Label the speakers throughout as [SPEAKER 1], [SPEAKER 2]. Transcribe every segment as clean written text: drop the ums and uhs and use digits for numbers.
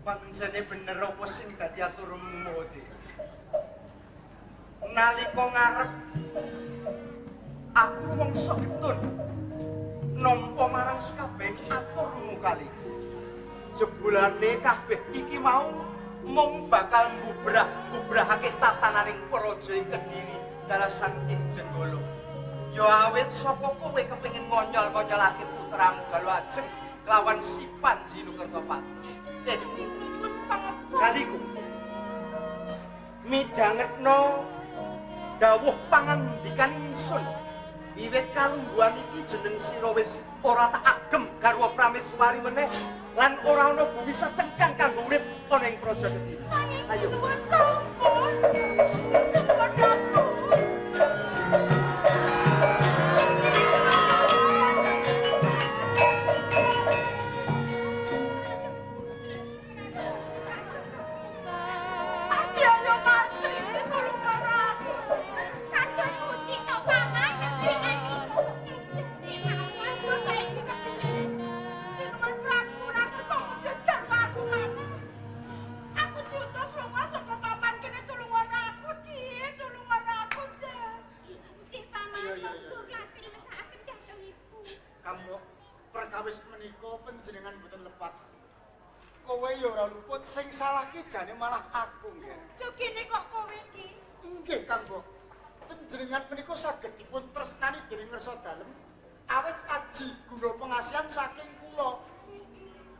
[SPEAKER 1] Pancene bener apa sing dadi aturmu, Odi? Nalika ngarep aku wong sok getun nampa marang sakabehing aturmu kaliku. Jebulane kabeh iki mau mung bakal mbubrah-mbubrahake tatananing praja ing Kediri dalasan ing Jenggala. Ya awit saka kowe kepengin ngonyol-ngonyolake putramu Galuh Ajeng kelawan si Panji Nukertopati. Kaliku midhangetno dawuh pangandikan ingsun. Wiwit kalungguhan iki jeneng sira wis ora tak agem garwa prameswari meneh lan ora ana bumi secengkang kanggo urip ana ing praja Kediri. Ayo.
[SPEAKER 2] Sampun. Sampun dapur.
[SPEAKER 3] Menika panjenengan mboten lepat. Kowe ya ora luput, sing salah ki jane malah aku, nggih.
[SPEAKER 2] Lho kene kok kowe iki?
[SPEAKER 3] Nggih, Kang Mbok. Panjenengan menika saged dipun tresnani dening ngersa dalem awit aji guna pengasihan saking kula.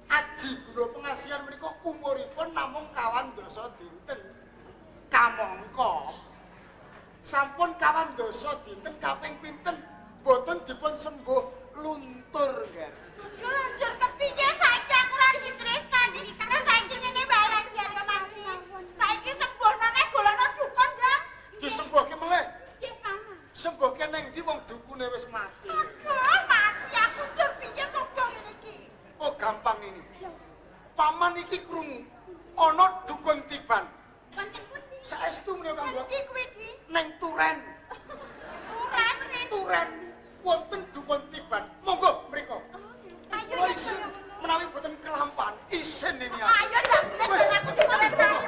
[SPEAKER 3] Aji guna pengasihan menika umuripun namung kawan dasa dinten. Kamangka sampun kawan dasa dinten kaping pinten mboten dipun sembuh luntur, nggih.
[SPEAKER 2] Luntur kepiye saiki aku ora ditresnani. Terus saiki ngene wae lagi ya mati. Saiki sembuhno neh golekno dukun, Ndang.
[SPEAKER 3] Disembuhke meleh.
[SPEAKER 2] Nggih, Paman.
[SPEAKER 3] Sembuhke neng ndi wong dukune wis mati.
[SPEAKER 2] Aduh, mati aku njur piye coba ngene iki.
[SPEAKER 3] Oh, gampang ini. Paman iki krungu ana dukun tiban.
[SPEAKER 2] Wonten pundi?
[SPEAKER 3] Saestu menika, Kang Mbok.
[SPEAKER 2] Endi kuwi, Di?
[SPEAKER 3] Neng Turen.
[SPEAKER 2] Turen rene.
[SPEAKER 3] Turen wonten dukun tiban. Monggo mriko.
[SPEAKER 2] Ayo
[SPEAKER 3] Kula
[SPEAKER 2] ya
[SPEAKER 3] isin menawi boten kelampan, isin ini aku.
[SPEAKER 2] Ayo ndang ben aku ditresnani.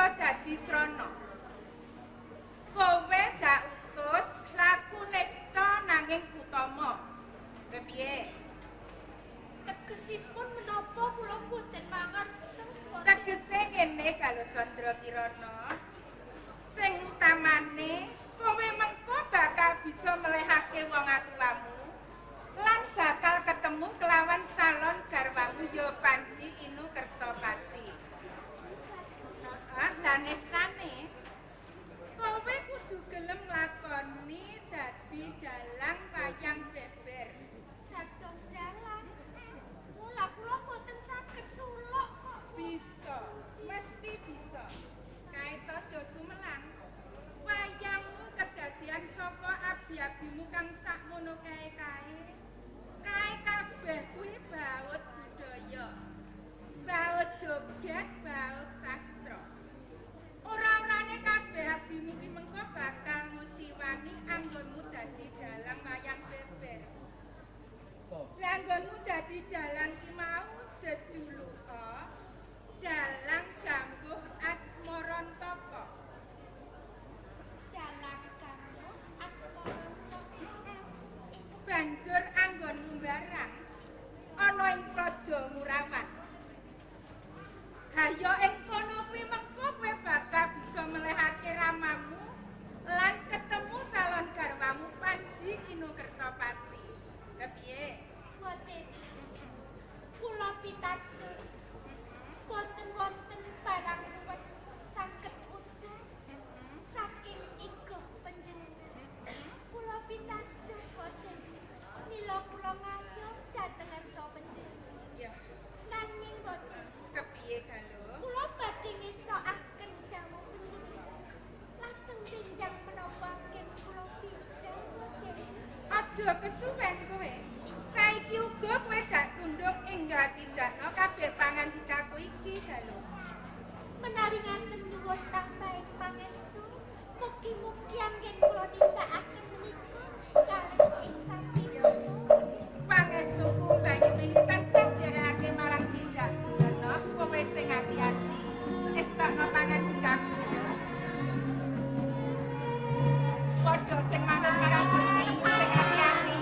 [SPEAKER 2] Dadi srana. Kowe dak Lah ya ing kono kuwi mengko kowe bakal bisa melehake ramamu lan ketemu calon garwamu Panji Kinokertopati. Kepiye?
[SPEAKER 4] Boten. Kula pitados. Boten wonten barang ruwet saged udan saking iguh panjenengan. Kula pitados boten. Mila kula ngayom dhateng ngarsa panjenengan.
[SPEAKER 2] Ya.
[SPEAKER 4] Nanging boten.
[SPEAKER 2] Kepiye Galuh?
[SPEAKER 4] Kula badhe ngestokaken dawuh panjenengan. Lajeng benjang menapa anggen kula pindhah boten.
[SPEAKER 2] Aja kesuwen kowe. Saiki uga kowe gak tunduk enggal tindakno kabeh pangandikaku iki, Galuh.
[SPEAKER 4] Menawi ngaten nyuwun tambahing pangestu, mugi-mugi anggen kula tindakaken menika kalis ing sapinipun.
[SPEAKER 2] Pangestuku Banyumengi tansah nderekake marang tindak. Yono, kowe sing ati-ati. Estokno pangandikaku ya. Padha sing manut marang Gusti, sing ati-ati.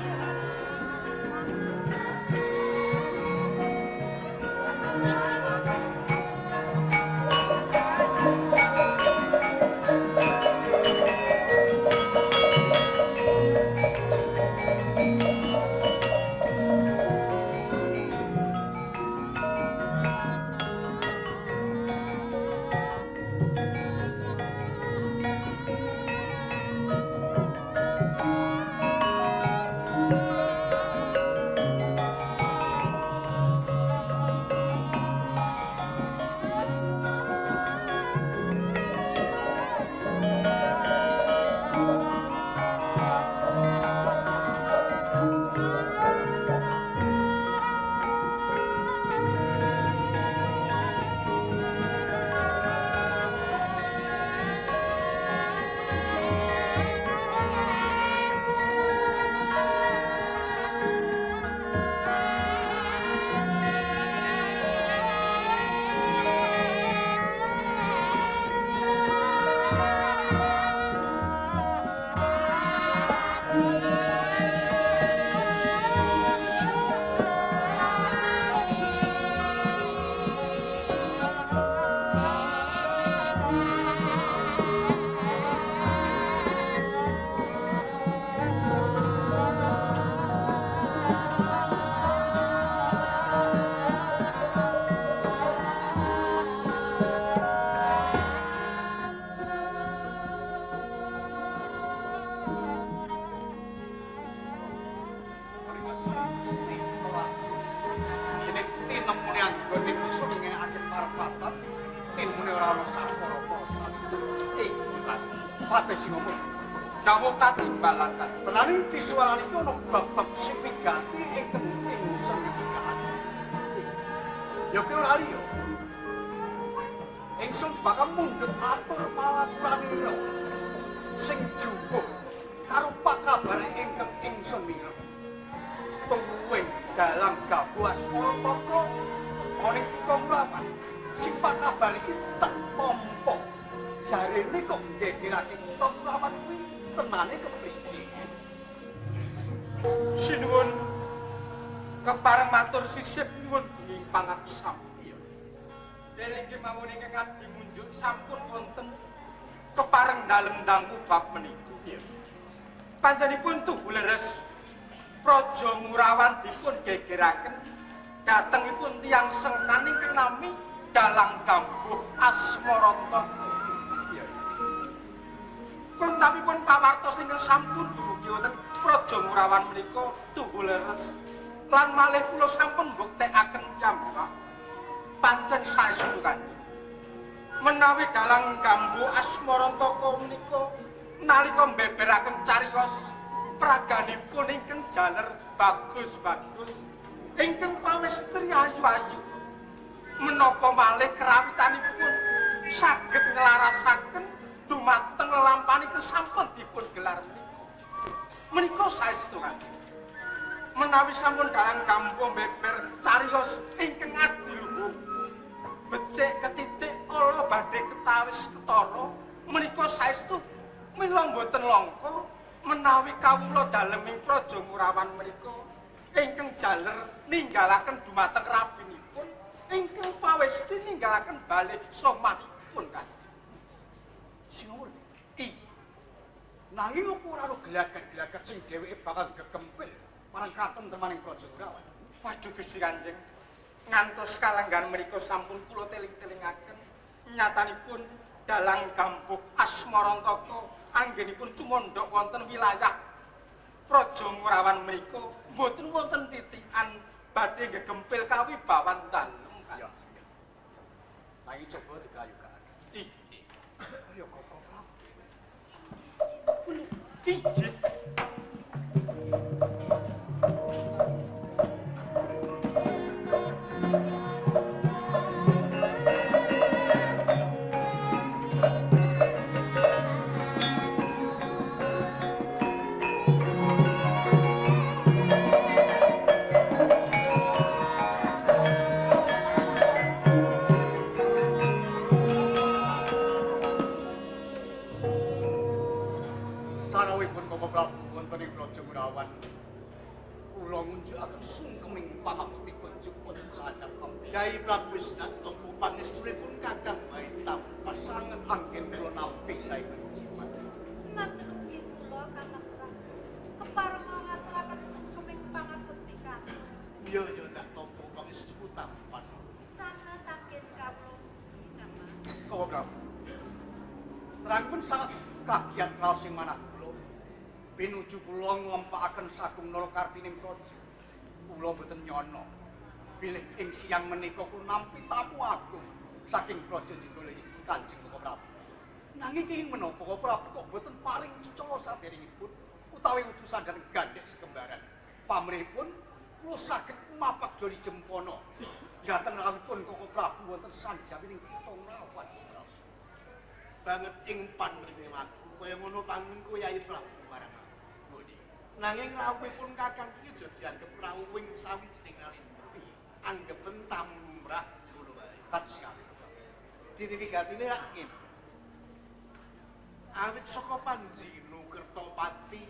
[SPEAKER 1] Tenaning pisuaran iki ana bab-bab sing migati ingkang ingsun ngendikaken. Ya kuwi ora liya. Ingsun bakal mundhut atur palapuranira sing jumbuh karo pakabare ingkang ingsun mireng. Tumuwuh dalang Gambuh Asmarantaka ana ing kutha Ngurawan sing pakabar iki tak tampa. Jarene kok nggegerake kutha Ngurawan kuwi tenane kepriye?
[SPEAKER 5] Sinuwun kepareng matur sisip nyuwun gunging pangaksam. Iya. Dereng kemawon ingkang adi munjuk sampun wonten kepareng dalem dangu bab menika. Iya. Panjenenganipun tuhu leres Praja Ngurawan dipun gegeraken dhatengipun tiyang sengkan ingkang nami Dalang Gambuh Asmarantaka. Iya. Kuntapipun pawartos ingkang sampun dumugi wonten Praja Ngurawan menika tuhu leres lan malih kula sampun mbuktekaken piyambak pancen saestu Kanjeng. Menawi Dalang Gambuh Asmarantaka menika nalika mbeberaken cariyos praganipun ingkang jaler bagus-bagus ingkang pawestri ayu-ayu menapa malih krawitanipun saged nglarasaken dumateng lelampahan sampun dipun gelar menika. Menika saestu Kanjeng. Menawi sampun Dalang Gambuh beber cariyos ingkang adiluhur becik ketitik kala badhe ketawis ketara menika saestu mila mboten langka menawi kawula dalem ing Praja Ngurawan menika ingkang jaler ninggalaken dumateng rabinipun ingkang pawesti ninggalaken njenggalaken bali somanipun Kanjeng.
[SPEAKER 3] Sinawur.
[SPEAKER 5] Iya.
[SPEAKER 3] Nanging opo ora ana gelagat-gelagat sing dheweke bakal gegempil marang katentremaning Praja Ngurawan?
[SPEAKER 5] Waduh Gusti Kanjeng, ngantos kalanggan menika sampun kula teling-telingaken nyatanipun dalang gambuk Asmarantaka anggenipun cumandhak wonten wilayah Praja Ngurawan menika mboten wonten titikan badhe gegempil kawibawan dalem.
[SPEAKER 3] Ya. Nanging coba diprayogakake.
[SPEAKER 5] Ih.
[SPEAKER 3] Kaya Koko Prabu.
[SPEAKER 5] Ijih.
[SPEAKER 3] Sanawipun Koko Prabu wonten ing Praja Ngurawan, kula ngunjukaken sungkeming pangabekti kunjuk wonten sandhap kampi.
[SPEAKER 1] Kyai Prabu wis tak tampa pangestunipun Kakang bae tampa
[SPEAKER 3] sanget anggen kula nampi sae jimat.
[SPEAKER 2] Semanten ugi kula Kang Mas Prabu kepareng ngaturaken sungkeming pangabekti katur.
[SPEAKER 1] Iya ya tak tampa pangestu tampan.
[SPEAKER 2] Sanget anggen kawula Kang Mas.
[SPEAKER 3] Koko Prabu. Terangipun sanget kagiat raos ing manah kula. Pinuju kula nglempakaken sagung Narakartining praja. Kula boten nyana bilih ing siang menika kula nampi tamu agung saking praja Jenggala Kanjeng Koko Prabu. Nanging kenging menapa Koko Prabu kok boten paring cecala saderengipun utawi utusan dhateng gandhek sekembaran. Pamrihipun kula saged mapak doli jempana dhateng rawuhipun Koko Prabu wonten sanjawining kitha Ngurawan.
[SPEAKER 1] Banget ing panrimaku kaya ngono pangunku Yai Prabu marang aku. Nanging rawuhipun Kakang iki aja dianggep rawuhing sawijining nalindra. Anggepen tamu lumrah ngono wae.
[SPEAKER 3] Kados kali.
[SPEAKER 1] Diri wigatine rak ngene. Awit saka Panji Nukertopati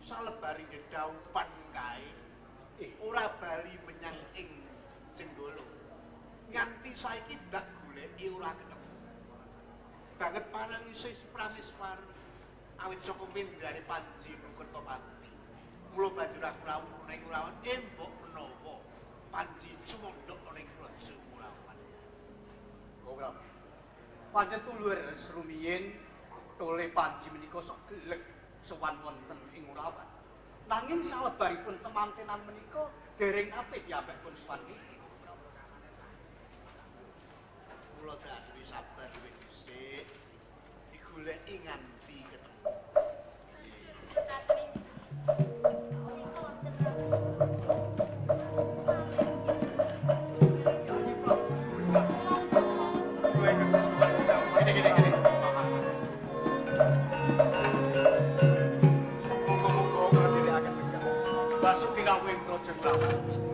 [SPEAKER 1] salebaring dhaupan kae ora bali menyang ing Jenggala. Nganti saiki dak goleki ora ketemu. Banget parangise Prameswara awit saka mendrane Panji Nukertopati. Mula banjur aku rawuh ning Ngurawan mbok menawa Panji cumandhak ning Praja Ngurawan.
[SPEAKER 3] Koko Prabu. Pancen tuluh res rumiyin tole Panji menika sok geleg sowan wonten ing Ngurawan. Nanging salebaripun temantenan menika dereng nate piyambakipun sowan niki.
[SPEAKER 1] Kula tak sabar luwih dhisik digoleki nganti ketemu.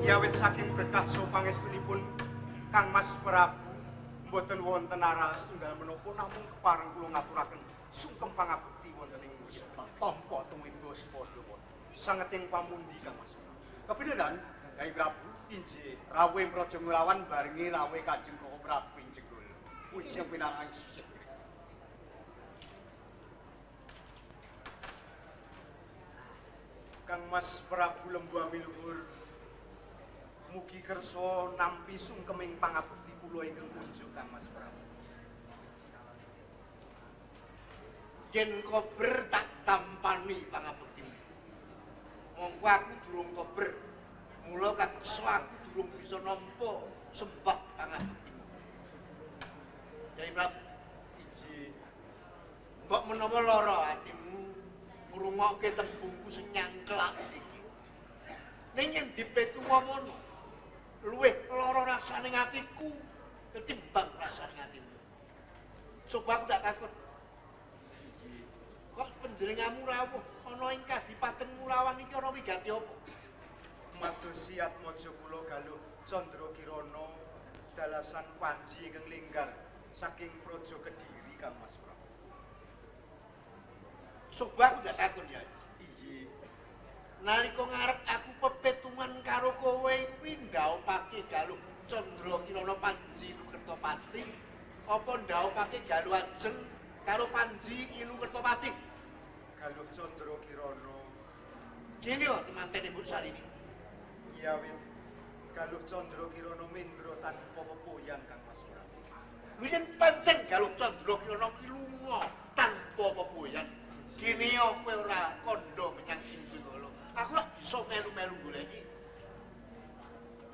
[SPEAKER 1] Yawit saking berkah saha pangestunipun Kang Mas Prabu mboten wonten aras tunggal menapa namung kepareng kula ngaturaken sungkem pangabekti wonten ing Ngursa.
[SPEAKER 3] Tampa tumiba sepadha wonten.
[SPEAKER 1] Sangeting pamundi Kang Mas Prabu.
[SPEAKER 3] Kebenaran Kyai Prabu
[SPEAKER 1] injih
[SPEAKER 3] rawuh Praja Ngurawan barengi rawuh Kanjeng Koko Prabu ing Jenggala.
[SPEAKER 1] Puji
[SPEAKER 3] pinangan sisih.
[SPEAKER 1] Kang Mas Prabu Lembu Amiluhur mugi kersa nampi sungkeming pangabekti kula ingkang kunjuk Kang Mas Prabu. Yen kober tak tampani pangabektimu. Mongko aku durung kober. Mula kapeksa aku durung bisa nampa sembah pangabektimu. Kyai Prabu, injih. Mbok menawa lara atimu ngrungokke tembungku sing nyangklak iki. Ning yen dipetu ngono, luwih lara rasane atiku ketimbang rasane atimu. Coba aku tak takut. Kok panjenenganmu rawuh ana ing Kadipaten Ngurawan iki ana wigati apa? Madosi atmaja kula galuh Candra Kirana dalasan Panji ingkang linggar saking Praja Kediri Kang Mas Prabu. Coba aku tak takon ya. Iya. Nalika ngarep aku pepetungan karo kowe kuwi ndaupake galuh Candra Kirana Panji Nukerta.
[SPEAKER 6] Kertopati apa ndhaupake Galuh Ajeng karo Panji Inu Kertopati?
[SPEAKER 1] Galuh Candra Kirana.
[SPEAKER 6] Gini kok temantene Mbok Salini.
[SPEAKER 1] Iya wit. Galuh Candra Kirana mendra tanpa pepoyan Kang Mas Prabu.
[SPEAKER 6] Lho yen pancen Galuh Candra Kirana ki lunga tanpa pepoyan, gini kowe ora kandha menyang ing Jenggala. Aku ora bisa melu-melu goleki.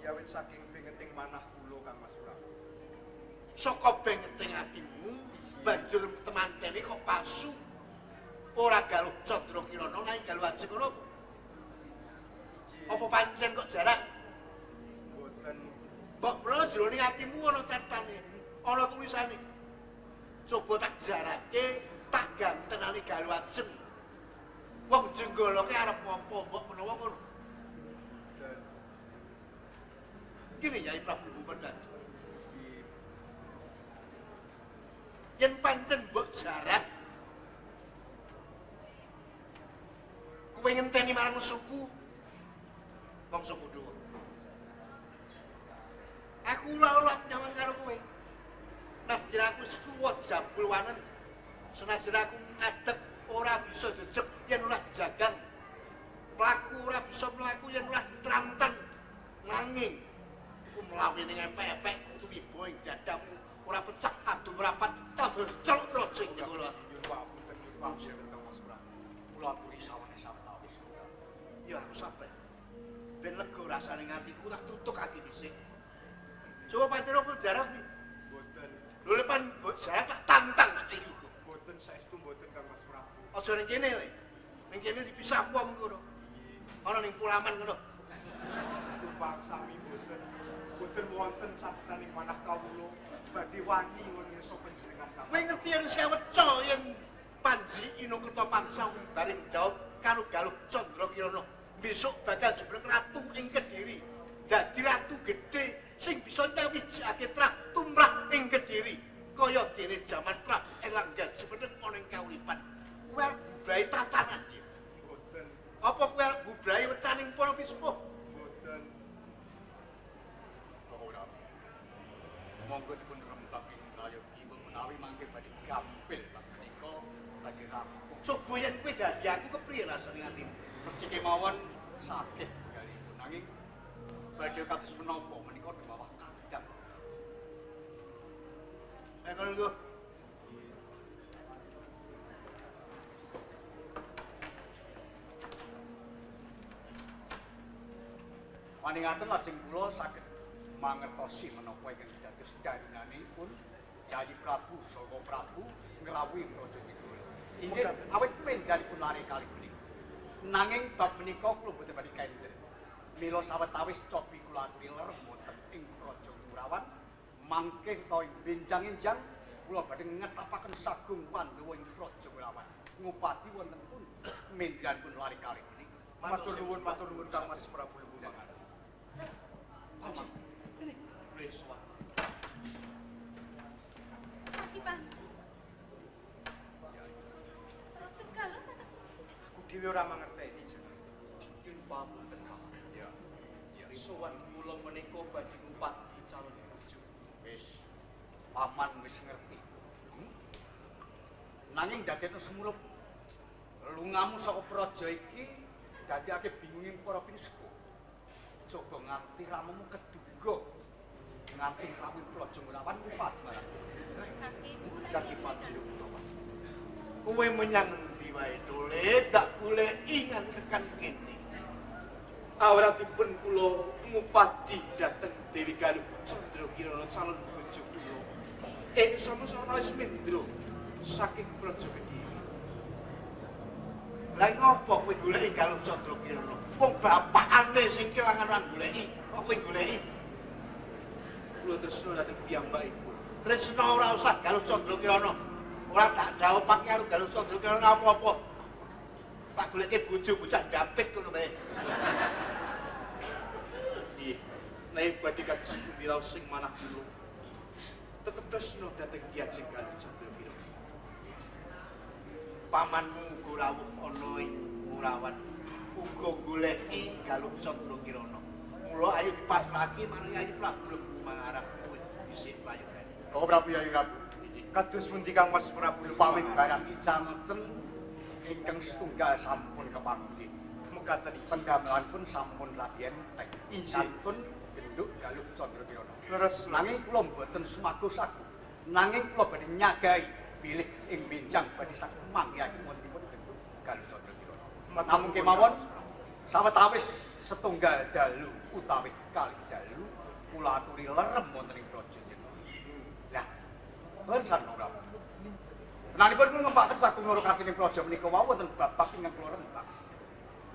[SPEAKER 1] Ya wit saking bengeting manah kula Kang Mas Prabu.
[SPEAKER 6] Saka bengeting atimu banjur temantene kok palsu. Ora Galuh Candra Kirana nanging Galuh Ajeng ngono. Apa pancen kok jarak?
[SPEAKER 1] Mboten.
[SPEAKER 6] Mbok menawa jroning atimu ana catane, ana tulisane. Coba tak jarake, tak gantenane Galuh Ajeng. Wong Jenggala ki arep apa mbok menawa ngono.
[SPEAKER 1] Mboten.
[SPEAKER 6] Gini Yai Prabu Merdadi. Yen pancen mbok jarak, kowe ngenteni marang suku bangsa bodho. Aku ora ora nyawang karo kowe. Nadyan aku wis tuwa jambul wanen. Senajan aku ngadeg ora bisa jejeg yen ora dijagang. Mlaku ora bisa mlaku yen ora ditrantan. Nanging ku mlawi ning epek-epek kudu wiba ing dadamu ora pecah adu mrapat kados celuk raja ing Jenggala.
[SPEAKER 1] Nyuwun pamunten, nyuwun pamunten Kang Mas Prabu.
[SPEAKER 5] Kula aturi sawane sawetawis.
[SPEAKER 6] Ya aku sabar. Ben lega rasane atiku tak tutuk ati dhisik. Coba pancen opo jarak pi?
[SPEAKER 1] Mboten.
[SPEAKER 6] Lho lek pan mbok jarak tak tantang saiki uga.
[SPEAKER 1] Mboten saestu mboten Kang Mas Prabu.
[SPEAKER 6] Aja ning kene le. Ning kene dipisah wong ngono. Ana ning pulaman ngono.
[SPEAKER 1] Tumpak sami mboten. Mboten wonten catetaning manah kawula badhe wani wonten ngarsa panjenengan Kang.
[SPEAKER 6] Kowe ngerti yen seweca yen Panji Inu Kertopati saumbaring dhaup karo Galuh Candra Kirana besok bakal jembreng ratu ing Kediri. Dadi ratu gedhe sing bisa nyawijake trah tumrah ing Kediri. Kaya dene jaman Prabu Erlangga jumeneng ana ing kauripan. Kowe arep mbubrahi tatanan iki.
[SPEAKER 1] Mboten.
[SPEAKER 6] Apa kowe arep mbubrahi wecaning para pisupuh?
[SPEAKER 1] Mboten.
[SPEAKER 5] Ora. Monggo dipun rembag ing prayogi menawi mangke badhe gampil bab menika badhe rampung.
[SPEAKER 6] Coba yen kowe dadi aku kepriye rasane atimu?
[SPEAKER 5] Mesti kemawon saged galipun nanging badhe kados menapa menika dumawah kadang.
[SPEAKER 6] Ayo kono lho.
[SPEAKER 5] Paningaten lajeng kula saged mangertosi menapa ingkang dados darunanipun Yayi Prabu saka Prabu ngrawuhi Praja Jenggala. Inggih awit mendhanipun lare kalih menika. Nanging bab menika kula boten badhe kandel. Mila sawetawis cobi kula aturi lerem wonten ing Praja Ngurawan mangke ta ing benjang-enjang kula badhe ngetapaken sagung Pandhawa ing Praja Ngurawan. Ngupati wonten pun mendhanipun lare kalih menika.
[SPEAKER 1] Matur nuwun Kang Mas Prabu Lembu Mangarep.
[SPEAKER 6] Panji, ini boleh sowan.
[SPEAKER 4] Kaki Panji. Terus segala tak
[SPEAKER 1] Aku dhewe ora mangerteni jeneng.
[SPEAKER 7] Nyuwun pamunten Kang.
[SPEAKER 5] Ya. Ya.
[SPEAKER 7] Sowan kula menika badhe ngupati calon bojo.
[SPEAKER 5] Wis. Paman wis ngerti. Nanging dadekno sumulup lungamu saka praja iki dadekake bingunging para pinisepuh. Coba nganti ramamu keduga nganti rawuh Praja Ngurawan ngupati marang.
[SPEAKER 6] Kaki Panji utawa. Kowe menyang endi wae Dole, tak goleki nganti tekan kene.
[SPEAKER 7] Awratipun kula ngupati dhateng Dewi Galuh Candra Kirana calon bojo kula. Ing sama-sama mendra saking Praja Kediri.
[SPEAKER 6] Lah ngopo kowe goleki Galuh Candra Kirana? Wong bapakane sing kelangan ora goleki, kok kowe goleki?
[SPEAKER 7] Kula tresna dhateng piyambakipun.
[SPEAKER 6] Tresna ora usah Galuh Candra Kirana. Ora tak jawabake karo Galuh Candra Kirana apa-apa. Tak goleke bojo bocah dapit ngono bae.
[SPEAKER 7] Nggih. Nek badhe kados pundi raos sing manah kula. Tetep tresna dhateng Ki Ajeng Galuh Candra Kirana.
[SPEAKER 6] Pamanmu uga rawuh ana ing Ngurawan. Uga goleki Galuh Candra Kirana. Mula ayo dipasrahake marang Yayi Prabu Lembu Mangarep kowe dhisik prayogane.
[SPEAKER 8] Bapak Prabu Yayi Prabu.
[SPEAKER 1] Kados pundi Kang Mas Prabu?
[SPEAKER 8] Upami barang icanten ingkang setunggal sampun kepanggih.
[SPEAKER 1] Mekaten iki.
[SPEAKER 8] Pendamelanipun sampun radi entek.
[SPEAKER 1] Inggih.
[SPEAKER 8] Kantun genduk Galuh Candrakirana.
[SPEAKER 1] Leres.
[SPEAKER 8] Nanging kula mboten sumago sagu. Nanging kula badhe nyagai bilih ing benjang badhe saged manggihaken wontenipun genduk Galuh Candrakirana. Namung kemawon sawetawis setunggal dalu utawi kalih dalu kula aturi lerem wonten ing praja jenengan. Lah, leresan ora. Tenanipun kula ngempaken sagung loro karsining praja menika wau wonten babak ingkang kula rembag.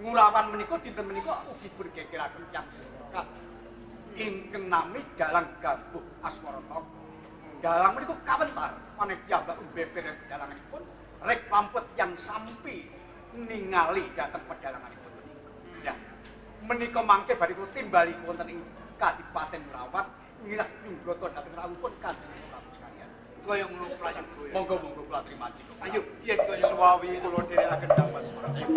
[SPEAKER 8] Ngurawan menika dinten menika ugi dipun gegeraken tiyang sekat ingkang nami Dalang Gambuh Asmarataka. Dalang menika kawentar maneh piyambak mbeber dalanganipun rek lampet yang sampi ningali dhateng pedalanganipun menika. Lah, menika mangke badhe kula timbali wonten ing Kadipaten Ngurawan ngiras nyunggrata dhateng rawuhipun Kanjeng Prabu sekalian.
[SPEAKER 6] Kaya ngono prayoga ya.
[SPEAKER 8] Monggo monggo kula terima kasih.
[SPEAKER 6] Ayo yen kaya
[SPEAKER 1] Suwawi kula dherekaken Kang Mas Prabu.
[SPEAKER 8] Ayo.